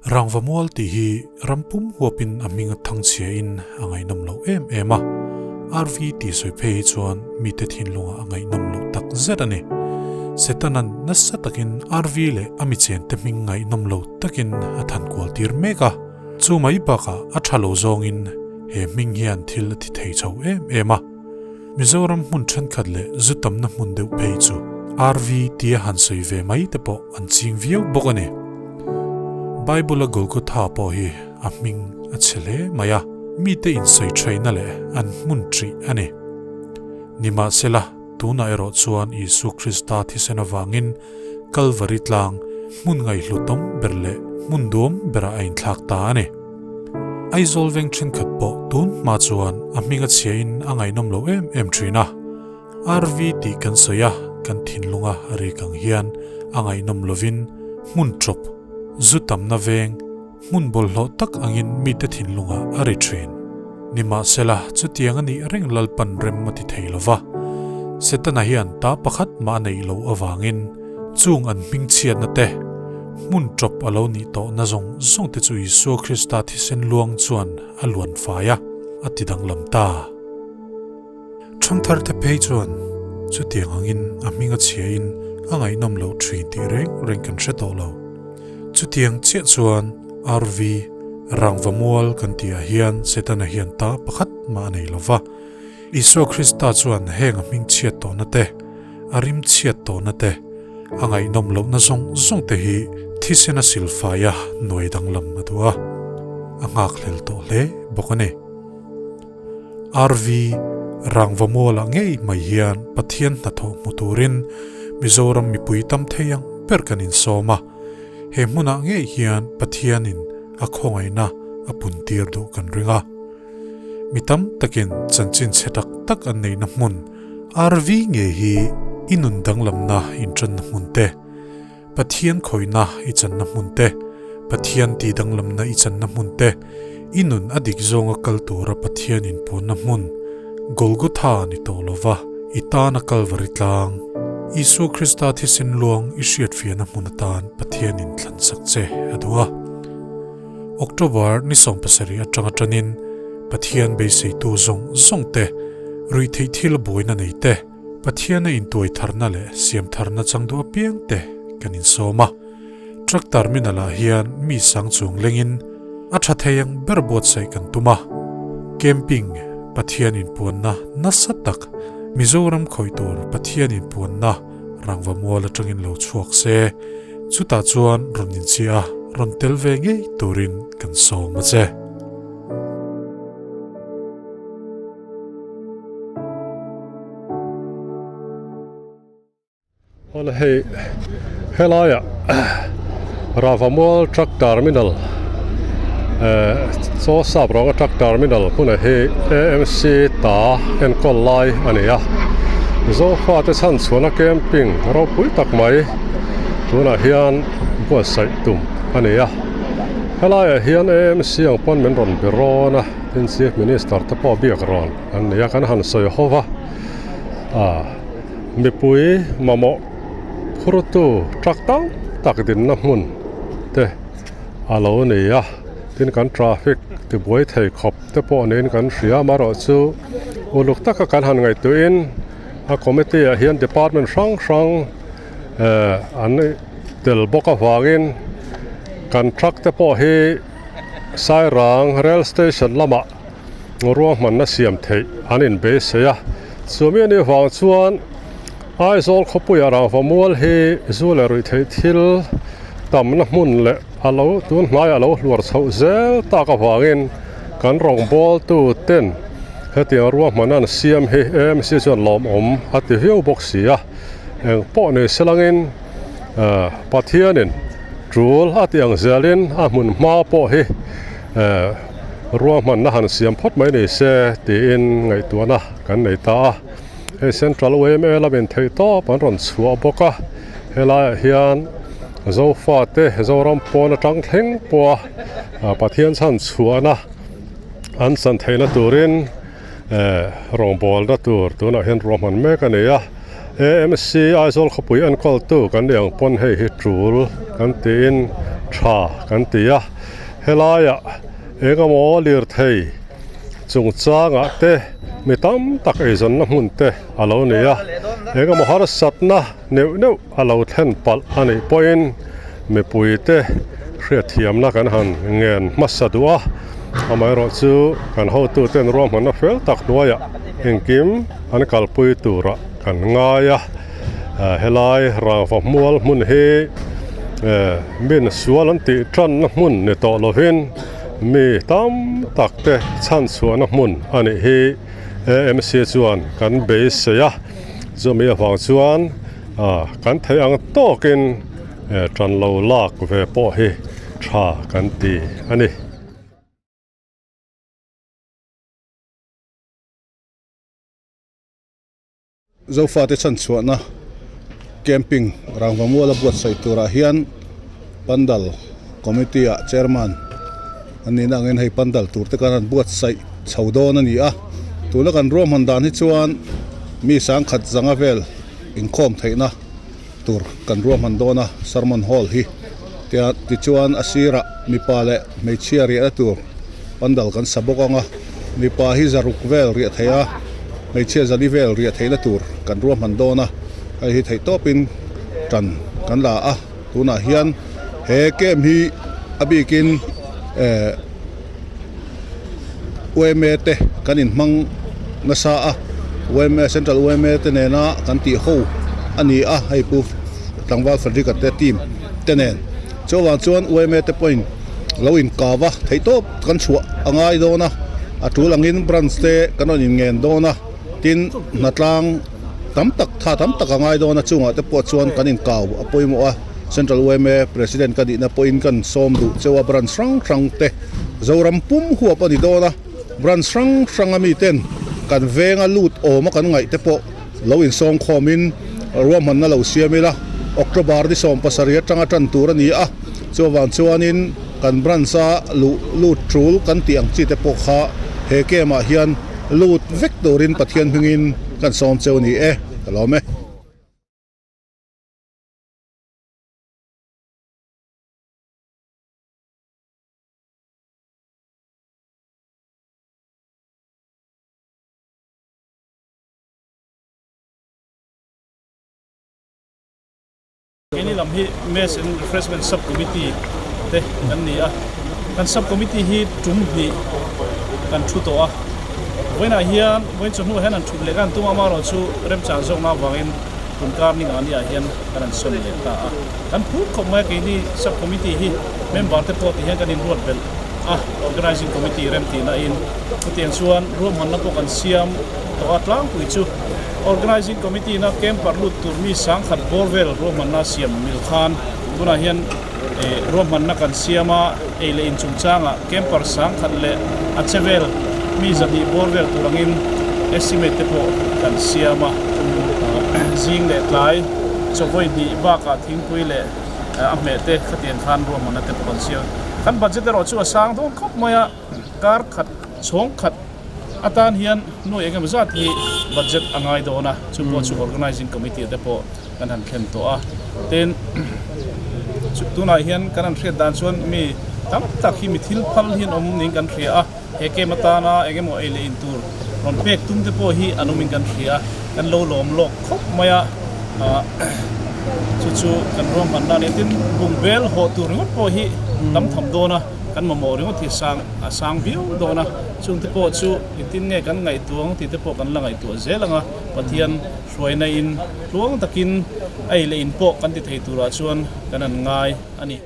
Rangvamual tih hi ram pum huapin a hming a thangchhia in a ngaihnawm loh em em a, RV tih sawi phei hi chuan mite thinlungah a ngaihnawm loh tak zet a ni. Setanan nasa takin RV leh a michente hming ngaihnawm lo takin a than kual tir mek a, chu mai bakah a tha lo zawngin he hming hian thil a ti thei chho em em a. Mizoram hmun thenkhat leh zu tamna hmun deuh phei chu RV tia han sawi ve mai te pawh an ching viau bawk a ni. Bible-a Golgotha pawh hi a hming a chhe hle mai a, mite insawi thaina leh an hmun ṭih a ni. Nimahsela, tunah erawh chuan Isua Krista thisen avangin Kalvari tlang hmun ngaihhlutawm ber leh hmun duam berah a inthlak ta a ni. Aizawl veng thenkhat pawh tun hma chuan a hming a chhiain a ngaihnawm lo em em thin a. RV tih kan sawi a, kan thinlunga a rik ang hian a ngaihnawm lovin hmun tawp, zu tamna veng, hmun bawlhhlawh tak angin mite thinlungah a ri thin. Nimahsela, chutiang a nih reng Lalpan rem a ti thei lo va. Setana hian ta pakhat mah a neih loh avangin chung an hmingchhiatna te, hmun tawp a lo nih tawhna zawng zawng te chu Isua Krista thisen luang chuan a luan fai a, a ti danglam ta. Thangthar te phei chuan chutiang angin a hming a chhiain a ngaihnawm loh thin tih reng reng kan hre tawh lo. Chutiang chiah chuan RV Rangvamual kan tihah hian Setana hian ta pakhat mah a nei lo va. Isua Krista chuan heng a hming chhiat tawhna te, a rim chhiat tawhna te, a ngaihnawm lohna zawng zawng te hi thisen a silfai a nuai danglam a duh a, a nghakhlel tawh hle bawk a ni. RV Rangvamualah ngei mai hian Pathian hnathawh hmu turin Mizoram mipui tam thei ang ber kan insawm a, he hmunah ngei hian Pathianin a khawngaihna a puntir duh kan ring a. Mi tam takin chanchin chhe tak tak an neihna hmun RV ngei hi i nun danglamna inṭanna hmun te, Pathian khawihna i channa hmun te, Pathian tih danglamna i channa hmun te, i nun a dik zawnga kal tura Pathian inpuanna hmun, Golgotha ni tawh lova i tana Kalvari tlang, Isua Krista thisen luang i hriatfiahna hmun atan Pathianin thlansak che a duh a. October ni 17 atanga tanin Pathian beiseitu zawng zawng te, ruihtheih thil buaina nei te, Pathiana intuai tharna leh siam tharna chang duh apiang te kan insawm a. Truck terminal ah hian mi sang chung lengin a tha thei ang ber buatsaih kan tum a. Camping, Pathian inpuanna nasa tak, Mizoram khawih tur Pathian inpuanna rangva mual atangin lo chhuak se, chutah chuan rawn inchhiah a, rawn tel ve ngei turin kan sawm a che. Awle hei helaiah Ravamual truck terminal eh chaw sap rawnga truck terminal hmunah hi AMC ta enkawl lai a ni a Zofa te chhan chhuahna camping ropui tak mai tunah hian buatsaih tum a ni a helaiah hian AMC ang pawn min rawn be rawn a. Tin Chief Minister te pawh biak rawn an nei a, kan han sawi ho va, ah mipui mamawh phurtu truck tam tak dinna hmun te a lo ni a, tin kan traffic tibuai thei khawp te pawh niin kan hria amaherawh chu uluk taka kan han ngaihtuahin a committee ah hian department hrang hrang eh an tel bawk avangin kan truck te pawh hi. Sairang Rail Station lamah ruahmanna siam theih an inbeisei a, chumi anih vang chuan Aizawl khawpuia rangva mual hi zu leh ruih theih thil tamna hmun leh a lo tun hnaiah a lo hluar chhoh zel tak avangin kan rawngbawltu ten hetiang ruahmanna an siam hi AMC chuan lawmawm a ti viau bawk si a, engpawh ni selangin Pathianin Tul a tih ang zelin a hmun hma pawh hi ruahmanna han siam phawt mai ni se tiin ngaihtuahna kan nei ta a. Hei Central yma lamin theih tawp an rawn chhuah bawk a, helaiah hian Zofate Zoram pawn atang thleng pawha Pathian chhan chhuahna an chan theihna turin rawngbawlna tur tunah hian ruahman mek a ni a, AMC Aizawl khawpui enkawltu kan ni ang pawn hei hi tul kan tiin tha kan ti a. Helaiah eng emaw lirthei chungchangah te mi tam tak eizawnna hmun te a lo ni a, eng emaw harsatna neuh neuh a lo thlen palh a nih pawhin mipui te hriatthiamna kan han ngen hmasa duh a, amaherawhchu kan hotuten ruahmanna fel tak hnuaiah engkim an kalpui turah kan ngai a, helai rangva hmual hmun hi min sual an tih tanna hmun ni tawh lovin mi tam tak te chhanchhuahna hmun a nih hi AMC chuan kan beisei a, chumi avang chuan kan theih ang tawkin tan lo lak ve pawh hi tha kan ti a ni. Zofate chhanchhuahna camping Rangvamual a buatsaih turah hian Pandal Committee ah Chairman an nihna angin hei Pandal tur te khan an buatsaih chho dawn a ni a, tuna kan ruahman dan hi chuan mi sangkhat zanga vel inkhawm theihna tur kan ruahman dawn a, Sermon Hall hi tia tichuan a sirah mipa leh hmeichhia riahna tur Pandal kan sa bawk ang a, mipa hi zaruk vel riah theih a, hmeichhia zali vel riah theihna tur kan ruahman dawn a, hei hi theihtawpin tan kan la a, tunah hian he camp hi a bikin eh yma te kan inhmang nasa a, yma central yma te nena kan tih ho a ni a, hei pu tlangval Frederick-a te team te nen. Chuvang chuan yma te pawhin lo inkav a, theihtawp kan chhuah a ngai dawn a, a tul angin branch te kan rawn inngen dawn a, tin hnatlang tam tak tha tam tak a ngai dawn a, chungah te pawh chuan kan inkau a pawimawh a, Central yma President ka nihna pawhin kan sawm duh cheu a, branch hrang hrang te Zoram pum huap a ni dawn a, branch hrang hrang a miten kan venga lut awm a kan ngaih te pawh Lo insawm khawmin ruahmanna lo siam ila, October ni 17 atanga tan tur a ni a, chuvang chuanin kan branch-a luh lut tul kan tih ang chi te pawh kha he camp-ah hian lut vek turin Pathian hmingin kan sawm cheu ni e, ka lawm e. Keini lam hi Mess and Refreshment Sub Committee te kan ni a, kan Sub Committee hi tum hnih kan thu tawh a, vawiinah hian vawiin chawhnu ah hian an thut leh kan tum a, amaherawhchu remchang zawkna avangin tunkar ni ngah ni ah hian kan han sawn leh ta a, kan phur khawp mai a keini Sub Committee hi member te pawh ti hian kan inruat belh a, Organizing Committee remtihna in chutiang chuan ruahmanna pawh kan siam tawh a, tlangpui chu Organizing Committee na camper lut tur mi sangkhat bawr vel ruahmanna siam mil khan tunah hian ruahmanna kan siam a, ei leh in chungchangah camper sangkhat leh a che vel mi zahnih bawr vel tur angin estimate te pawh kan siam a, zing leh tlai chawvawi hnih bakah thingpui leh a hmeh te khatiang khan ruahmanna te pawh kan siam. Kan budget erawh chu a sang dawn khawp mai a, kar khat chhawng khat atan hian nuai eng emaw zat hi budget a ngai dawn a, chu pawh chu organizing committee te pawh kan han thlen tawh a. Tin, tunah hian kan han hriat dan chuan mi tam tak hi mi thil phal hi an awm niin kan hria a, he camp atana eng emaw ei leh in tur rawn pek tum te pawh hi an awmin kan hria a, kan lo lawm lawk khawp mai a, chu chu kan ruahmanna a ni. Tin, bungbel hawh tur ringawt pawh hi tam tham dawn a, kan mamawh ringawt hi sang a sang viau dawn a, chungte pawh chu engtin nge kan ngaihtuah ang tih te pawh kan la ngaihtuah zel ang a, Pathian hruaina in tluang takin ei leh in pawh kan ti thei turah chuan kan han ngai a ni.